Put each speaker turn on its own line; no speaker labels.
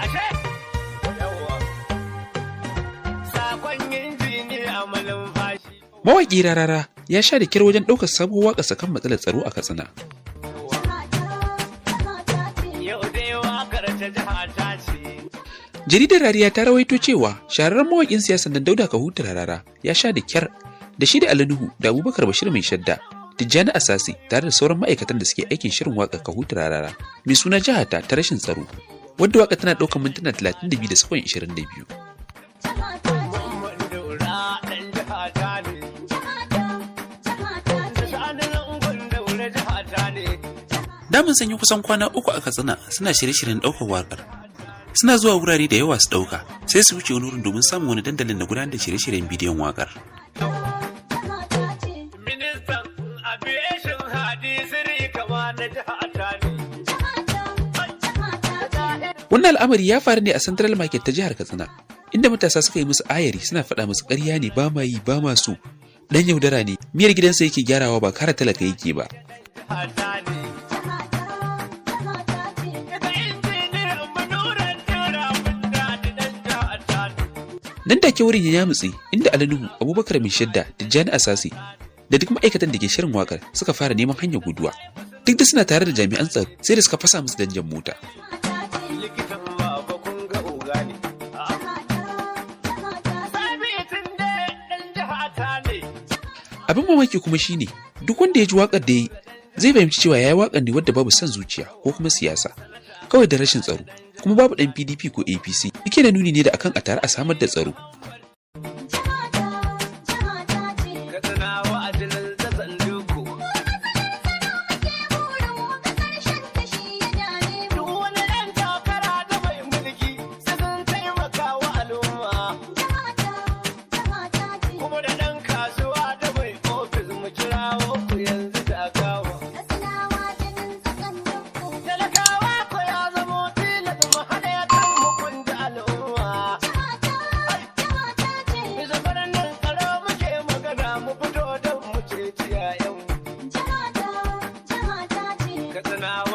Ashe! Yawwa. Sakon injiniya Malumfashi.
Mawaƙi Rarara ya sha da kyar wajen ɗaukar sabuwar waƙarsa kan matsalar tsaro a Katsina.
Yau dai wakar ta jiha ta ce.
Jaridar Rariya ta rawaito cewa shahararren mawaƙin siyasa nan Dauda Kahutu Rarara ya sha da kyar da shi da Ali Nuhu da Abubakar Bashir Mai Shadda, Tijjani Asase tare da sauran ma'aikatan da suke aikin shirin waƙar Kahutu Rarara mai suna Jihata ta rashin tsaro, wadda waƙa tana ɗaukar mintuna 32 da sakon 22.
Mamman Daura ɗan jiha ta ne. Da Sani Zangon Daura jiha ta ne.
Damun sun yi kusan kwana 3 a Katsina suna shirye-shiryen ɗaukar waƙar. Suna zuwa wurare da yawa su ɗauka, sai su wuce wani wurin domin samun wani dandalin na gudanar da shirye-shiryen bidiyon waƙar.
Ministan Aviation Hadi Sirri kama na jiha ta ne.
Wannan al'amari ya faru ne a Central Market ta jihar Katsina, inda matasa suka yi musu ayari suna faɗa musu ƙarya ne, ba ma yi, ba ma so. Dan yaudara ne, miyar gidansa yake gyarawa, ba kare talaka yake ba.
Jiha ta ne. Daga injiniyan Manuran Daura mun daɗi ɗan jiha ta ne.
Nan take wurin ya yamutse, inda Ali Nuhu, Abubakar Mai Shadda, Tijjani Asase da duk ma'aikatan da ke shirin wakar suka fara neman hanyar guduwa. Duk da suna tare da jami'an tsaro, sai da suka fasa musu danjan mota.
Likitan baba kun ga oga ne. Sabitin da ɗan jiha ta ne.
Abin mamaki kuma shine duk wanda ya ji wakar da ya yi zai fahimci cewa ya yi wakar ne wadda babu son zuciya ko kuma siyasa. Kawai da rashin tsaro, kuma babu ɗan PDP ko APC. Yake da nuni ne da akan a tare a samar da tsaro.
Katsinawa a jinin zazan duku. Duk wani ɗan takara da mai mulki sai sun taimaka wa al'umma. Kuma da ɗan kasuwa da mai ofis mu kirawo ku yanzu da kawo. Talakawa ko ya zamo tilas mu haɗa kan mu kun al'umma. Bisa fannin tsaro muke magana, mu fito don mu ceci 'ya'yanmu. Katsinawa.